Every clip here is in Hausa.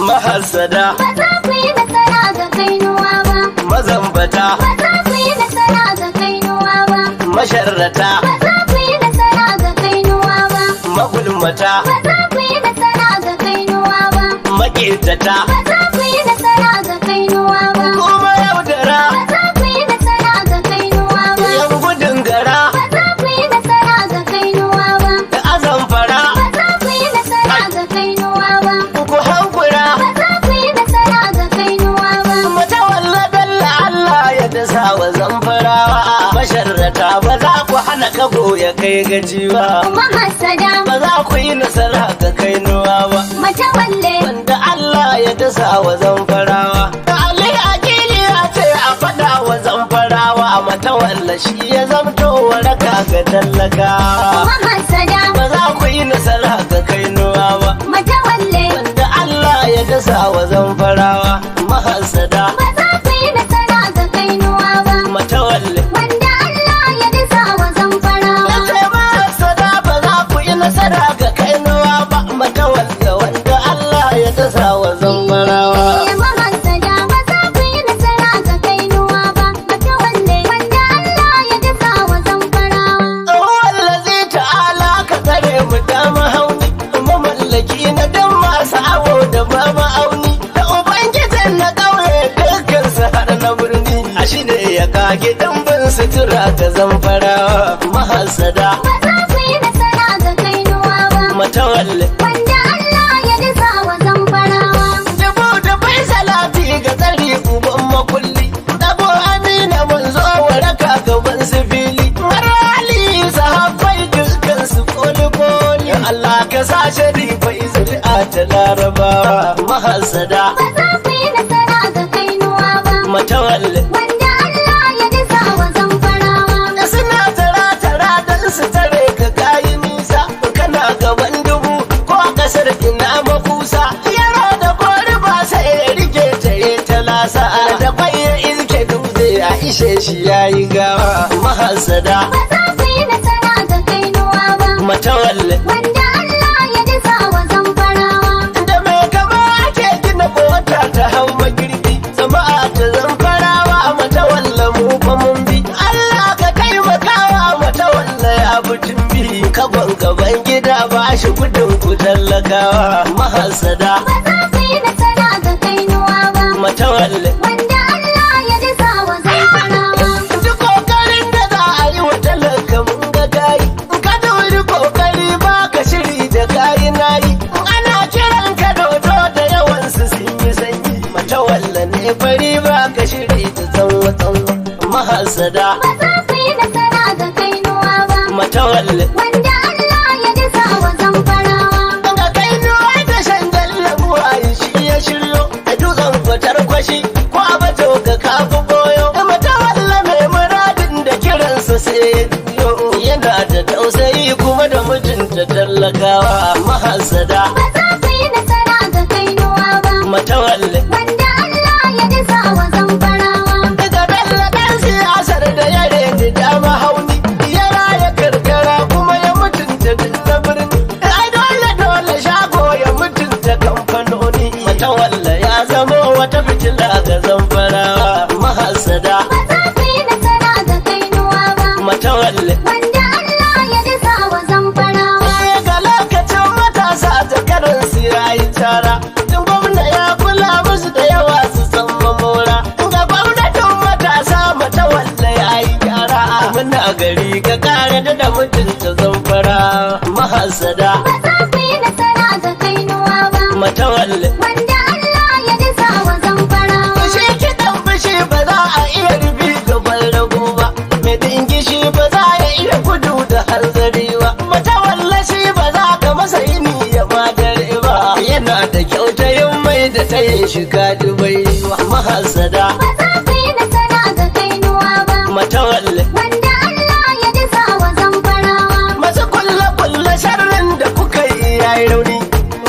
Mahassada. Ba za ku yi nasara ga Kainuwa ba. Mazambata. Ba za ku yi nasara ga Kainuwa ba. Masharrata. Ba za ku yi nasara ga Kainuwa ba. Magulmata. Ba za ku yi nasara ga Kainuwa ba. Maƙetata. Ba za ku yi nasara ga Kainuwa ba. Kuma yaudara. Ba za ku yi nasara ga Kainuwa ba. Yan gudun gara. Ba za ku yi nasara ga Kainuwa ba. Da azamfara. Ba za ku yi nasara ga Kainuwa ba. Ku hankura. Ba za ku yi nasara ga Kainuwa ba. Matawalla Bello Allah ya dasa wa Zamfarawa. Masharrata, ba za ku hana kago ya kai gaji ba. Mahassada. Ba za ku yi nasara ga Kainuwa ba. Matawalle. Wanda Allah ya dasa wa Zamfarawa. Ali Akili ya ce a faɗa wa Zamfarawa, Matawalla shi ya zamto waraka ga tallakawa. Mahassada. Ba za ku yi nasara ga Kainuwa ba. Matawalle. Wanda Allah ya dasa wa Zamfarawa. Mahassada. Ba za ku yi nasara ga Kainuwa ba. Matawalle. Wanda Allah ya dasa wa Zamfarawa. Nace mahassada, ba za ku yi nasara ga Kainuwa ba. Matawalle, wanda Allah ya dasa wa Zamfarawa. Ya mahassada, ba za ku yi nasara ga Kainuwa ba. Matawalle. Wanda Allah ya dasa wa Zamfarawa. Wallazi ta'ala, ka tsare mu da mahauni, mamallaki na dan masu awo da ba ma'auni, da ubangijin na ƙauye dukkan su har na birni, a shi ne ya kage dimbin sutura ta Zamfarawa. Mahassada. Ba za ku yi nasara ga Kainuwa ba. Matawalle. Wanda Allah ya dasa wa Zamfarawa. Dubu dubai salati ga tsari uban makulli. Dabo Amina mun zo waraka gaban su fili. Har Ali sahabbai dukkan su koli koli. Allah ka sa sharifai zuri'a ta Larabawa. Mahassada. Ba za ku yi nasara ga Kainuwa ba. Matawalle. Wanda Allah ya dasa wa Zamfarawa. Da suna tara tara don su tare ka kayi nisa. Kana gaban dubu ko a kasar ina makusa. Yaro da kori ba sai ya rike tare ta lasa. Da kwai ya iske dutse a ishe shi yayi gawa. Mahassada. Ba za ku yi nasara ga Kainuwa ba. Matawalle. Wanda Allah ya dasa wa Zamfarawa. Da mai kama ake gina mota ta hau magirbi. Jama'a ta Zamfarawa, Matawalla mu fa mun bi. Allah ka taimakawa Matawalla ya butun bi. Kagon gaban gida ba shi gudun ku tallakawa. Mahassada. Ba za ku yi nasara ga Kainuwa ba. Matawalle. Wanda Allah ya dasa wa Zamfarawa. Duk kokarin da za a yi wa talaka mun ga gayi. Ka dori kokari ba ka shiri da kayi nayi. Ana kiran ka dodo da yawan su sun yi sanyi. Matawalla ne fari ba ka shiri da tsanwa tsanwa. Mahassada. Ba za ku yi nasara ga Kainuwa ba. Matawalle. Wanda Allah ya dasa wa Zamfarawa. Ga Kainuwa da shan jallabuwa shi ya shiryo. A dutsen kwatar kwashi ko a bato ka kafi goyo. Matawalla mai muradin da kiransa sai ya juyo. Yana da tausayi kuma da mutunta tallakawa. Mahassada. Ba za ku yi nasara ga Kainuwa ba. Matawalle. Wanda Allah ya dasa wa Zamfarawa. Daga Bello ɗan siyasar da ya reni dama hauni. Ya raya karkara kuma ya mutunta duk na birni. Ai dole dole shago ya mutunta kamfanoni. Matawalla ya zama wata fitila ga Zamfarawa. Mahassada. Ba za ku yi nasara ga Kainuwa ba. Matawalle. Wanda Allah ya dasa wa Zamfarawa. Ga lokacin matasa zakaran su yayi tara. Tun gwamna ya kula musu da yawa su san mamora. Ga gwamnatin matasa, Matawalla ya yi gyara. Muna gari ka kare da mutunta Zamfara. Mahassada. Ba za ku yi nasara ga Kainuwa ba. Matawalle. Wanda Allah ya dasa wa Zamfarawa. Fushi kiɗan fushi ba za a iya rufi gaban rago ba. Mai dingishi ba za a iya gudu da hanzari ba. Matawalla shi ba za ka masa yini ya ba dare ba. Yana da kyautayin mai da tayin shiga dubai. Mahassada. Ba za ku yi nasara ga Kainuwa ba. Matawalle. Wanda Allah ya dasa wa Zamfarawa. Masu kulle kulle sharrin da kuka yi yayi rauni.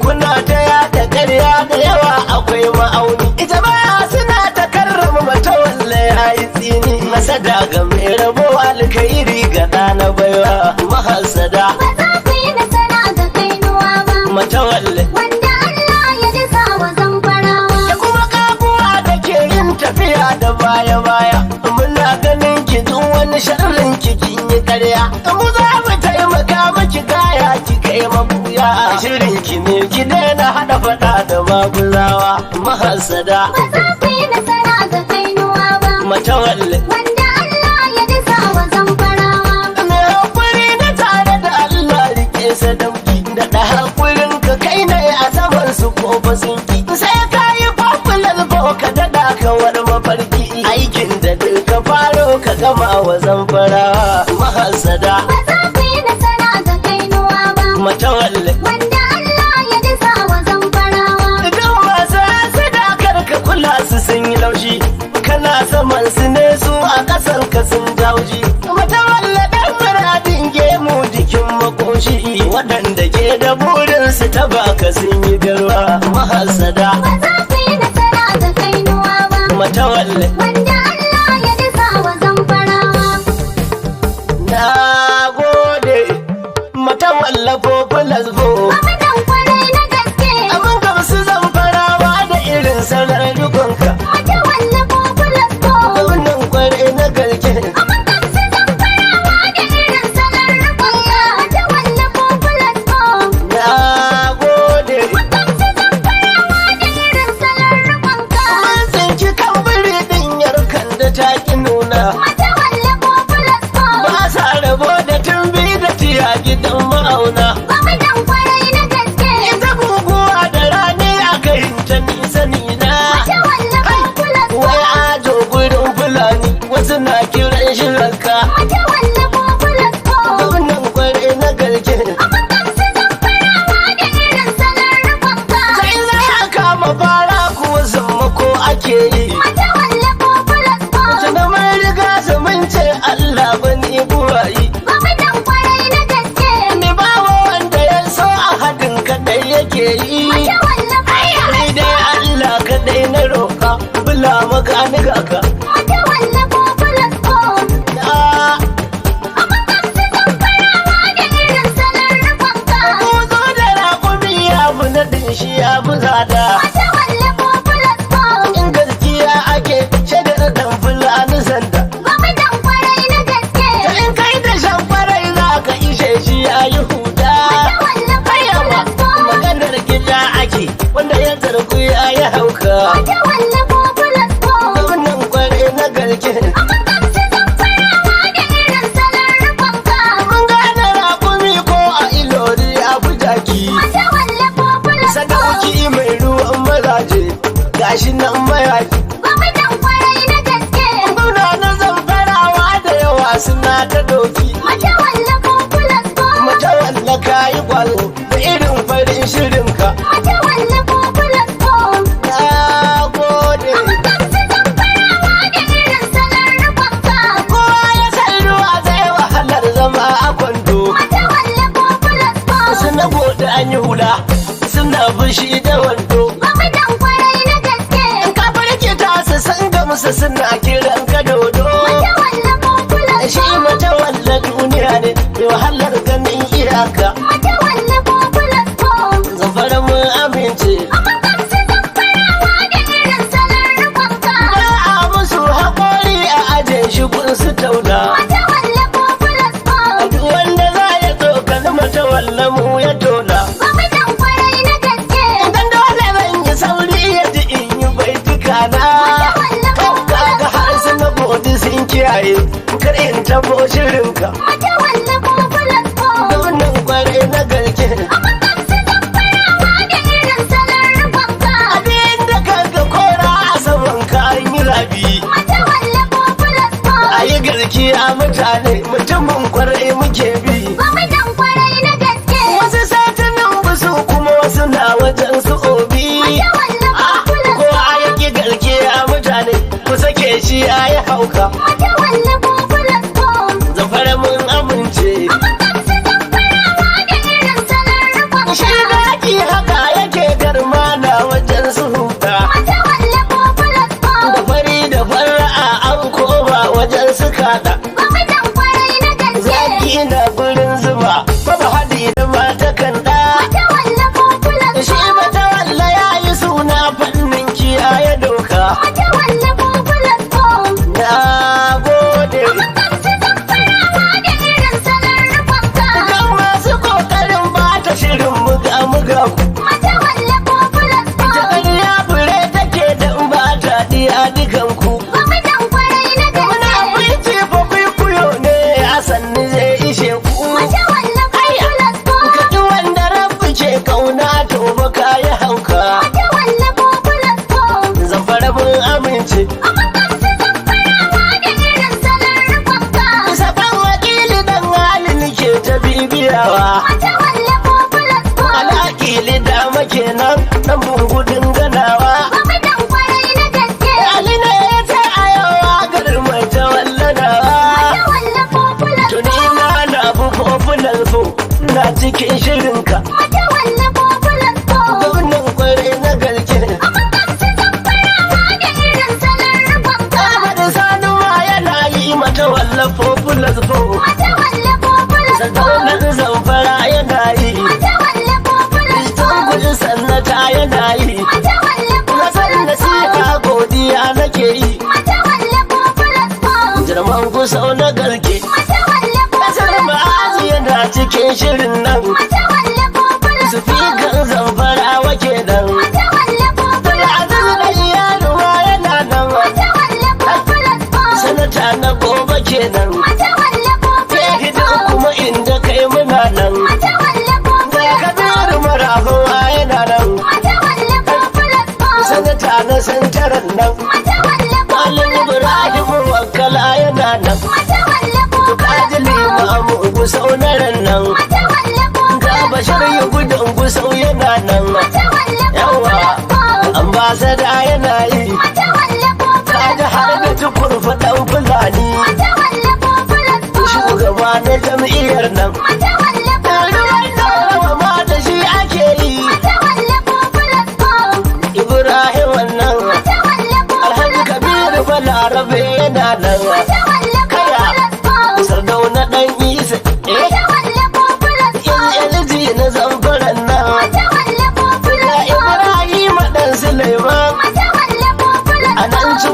Kuna ta yada ƙarya da yawa akwai ma'auni. Ita ba suna ta karrama Matawalla ya yi tsini. Masada ga mai rabo alkhairi ga ɗana baiwa. Mahassada. Ba za ku yi nasara ga Kainuwa ba. Matawalle. Wanda Allah ya dasa wa Zamfarawa. ki ne ki daina haɗa faɗa da maguzawa mahassada. Ba za ku yi nasara ga kainuwa ba. Matawalle. Wanda Allah ya dasa wa zamfarawa. Mai hakuri na tare da Allah rike sadauki da da hakurin ka kai ne a saman su ko ba sun ki. Sai ka yi fafular ko ka daɗa kawar mafarki aikin da duk ka faro ka gama wa zamfara mahassada. Ba za ku yi nasara ga kainuwa ba. Matawalle. Wanda Allah ya dasa wa zamfarawa. Idan masu hasada kar ka kula su sun yi laushi kana saman su ne su a kasan ka sun jauji. Matawalle dan muradin gemu jikin makoshi waɗanda ke da burin su taba ka sun yi garwa mahassada. Ba za ku yi nasara ga kainuwa ba. Matawalle. Wanda Allah ya dasa wa zamfarawa. Na gode matawalle ko plus bo. Gwamnan kwarai na gaske. Abin gamsu zan farawa da irin sanar dukanka. Matawalle ko plus ko. Wannan kwarai na garke. Abin gamsu zamfarawa da irin salon rikonka. Matawalle ko plus ko. Na gode. Gamsu zamfarawa da irin salon rikonka. Mun tsinci kan biri ɗin yarkan da ta ki nuna. Matawalle ko plus ko. Ba sa rabo da tumbi da tiya gidan ma'auna. Gwamnan kwarai na gaske. Ita guguwa da rani aka yin ta nisa nina. Matawalle ko plus ko. Wai ajo gurin Fulani wasu na kiran shi ranka. Matawalle ko plus ko. Wannan kwarai na garke. Abin gamsu zamfarawa da irin salon rikonka. Sai za a kama fara kuwa sammako ake yi. Matawalle ko plus ko. Tuna mun riga su mun ce Allah bani buwayi. Gwamnan kwarai na gaske. Ni bawa wanda ya so a hadin kaɗai yake yi. Matawalle ko Ni dai Allah kaɗai na roƙa, bula maka ni kaka. Matawalle ko plus ko. Na Abin gamsu zamfarawa da irin salon rikonka. buzo da raƙumi ya fi naɗin shi ya fi tsada. Matawalle ko plus ko. In gaskiya ake shaidar ɗan fulani sanda. Gwamnan kwarai na gaske. In kai da shan farai za ka ishe shi ya yi huda. Matawalle ko Yawa, plus ko. maganar gida ake wanda ya zargu ya yi hauka. Matawalle ko plus ko. Wannan kwarai na garke. Abin gamsu zamfarawa da irin salon rikonka. Mun gane raƙumi ko a ilori abu jaki. Matawalle ko plus ko. Sadauki mai ruwan mazaje gashi nan mayaki. Gwamnan kwarai na gaske. Gwamna na zamfarawa da yawa suna ta doki. Matawalle ko plus ko. Matawalla ka yi kwalo da irin farin shirinka. Matawalle ko plus ko. Na gode. Abin gamsu zamfarawa da irin salon rikonka. Kowa ya san ruwa zai wahalar zama a kwando. Matawalle ko plus ko. Suna gode an yi hula suna fushi da wando. Gwamnan kwarai na gaske. Ka firgita su sun gamsu suna kiran ka dodo. Matawalle ko plus Shi ko. matawalla duniya ne mai wahalar ganin iyaka. Matawalle ko plus ko. Zamfara mun amince. Abin gamsu zamfarawa da irin salon rikonka. Ba a musu haƙori a aje shi gun su tauna. Matawalle ko plus ko. Duk wanda za ya tsokani matawalla mu ya tona. Gwamnan kwarai na gaske. Dan dole zan yi sauri ya ji in yi baituka na. Matawalle ko Kaga har su na godi sun kiyaye kar in tabo shirinka. Matawalle ko plus ko. Wannan kwarai na garke. Abin gamsu zamfarawa da irin salon rikonka. Abin da kaga kora a saman ka an yi rabi. Matawalle ko plus ko. A yi garki a mutane mutumin kwarai muke bi. Gwamnan kwarai na gaske. Wasu satunan basu kuma wasu na wajen su obi. Matawalle ko plus Ko a yaki garki a mutane ku sake shi a yi hauka. Matawalle ko plus ko. Zafara mun amince. Abin gamsu zamfarawa da irin salon rikonka. Shi daki haka yake garma na wajen su huta. Matawalle ko plus ko. Da fari da fara'a an koma wajen su kaɗa. Gwamnan kwarai na gaske. Zaki na gurin zuba, babu haɗi da mata kan ɗa. Matawalle ko plus Shi ko. matawalla ya yi suna fannin kiyaye doka. Matawalle ko plus ko. Na kenan dan bungudin ganawa. Gwamnan kwarai na gaske. Ali ne ya ce a yawa garin mai tawallanawa. Matawalle popular Tuni ma na bu popular fo na cikin shirinka. Matawalle popular Gwamnan kwarai na garke. Mun gamsu Zamfarawa da irin salon rikonka. Ahmad Sani ma yana yi mata wallafo popular fo. Matawalle popular Sadaunan Zamfara yana yi. Matawalle popular Tunguji sannata yana yi. Matawalle Hassan popular nasiha godiya nake yi. Matawalle popular Jirman gusau na garke. Matawalle Kasar popular ma'azu yana cikin shirin nan. Matawalle popular Sifikan Zamfara wake nan. Matawalle popular Aziz na iyaluwa yana nan. Matawalle popular Sanata na gobe kenan. Matawalle popular Hidan kuma inda kai muna nan. Matawalle Da popular Kabiru marafuwa yana nan. Matawalle popular Sanata na santaran nan. Matawalle Malam popular Ibrahim Wakala yana nan. Matawalle Kaji limamu gusau na ran nan. Matawalle Ga popular Bashir ya gudun gusau yana nan. Matawalle Yawa, popular ambasada yana yi. Matawalle popular Kaji har da tukur faɗan Fulani. Matawalle popular Shugaba na jam'iyyar nan. Matawalle Ruwan ɗorawa ma da shi ake yi. Matawalle popular Ibrahim wannan. Matawalle Alhaji Kabiru Balarabe yana nan. Matawalle popular Sardauna ɗan Isa. Eh, Matawalle popular LG na Zamfaran nan. Matawalle Ya popular Ibrahim ɗan Suleiman. Matawalle popular A nan ci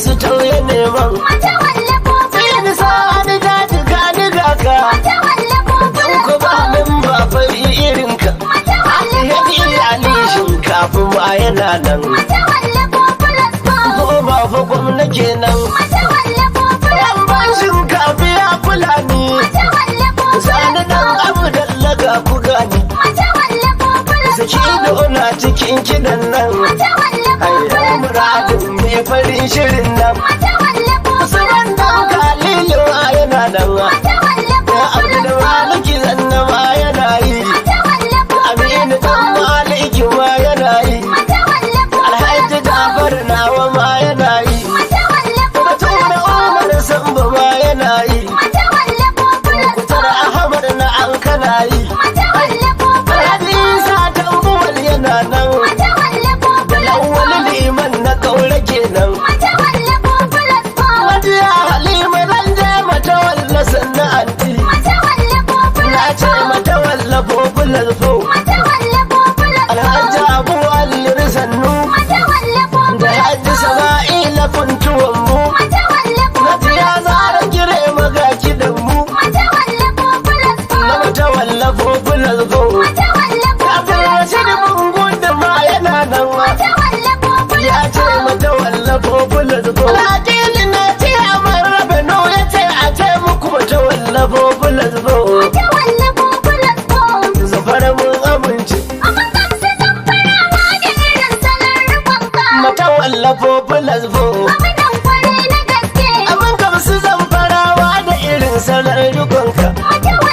su tauye neman. Matawalle popular Sai sa'ani daji ka ni ga ka. Matawalle Dan popular ku ba min ba fari irinka. Matawalle Yadi Ali shinkafa ma yana nan. Matawalle popular Ko ba fa gwamna kenan. Matawalle popular Yan ban shinkafa ya kula ni. Matawalle Sani popular dan abu dallaga ku gani. Matawalle popular Saki da una cikin kidan nan. Matawalle Ai popular muradin mai farin shirin nan. Matawalle Usman dan Kalilu ma yana nan. Matawalle Ya Abdul Maliki zanna ma yana yi. Matawalle Aminu dan Maliki ma yana yi. Matawalle Alhaji Jafar nawa ma yana yi. Matawalle Bature Umar Sambo ma yana yi. Matawalle popular Kutar Ahmad na Ankara yi. Matawalle popular Alhaji Isa Tambuwal yana nan. Matawalle Da popular Lawal Liman na Kaura kenan. Matawalle popular Hajiya Halima zan je mata walla sannan anti. Matawalle popular Na ce mata walla popular fo. Matawalle popular Alhaji Abu Alir Sannu. Matawalle Da popular Hajji Sama'ila kuntuwan mu. Matawalle Hajiya Zara kire maga kidan mu. Matawalle popular Na mata walla popular fo. Matawalle Kafin Rashid Bungun da ma yana nan ma. Matawalle popular Ya ce mata walla popular fo. Alhaji na ce a marrabe no ya ce a ce muku mata walla popular fo. Matawalle popular Zafara mun amince. Mun gamsu Zamfarawa da irin salon rikonka. Mata walla popular fo. Gwamnan kwarai na gaske. Abin gamsu Zamfarawa da irin sanar rikonka. Matawalle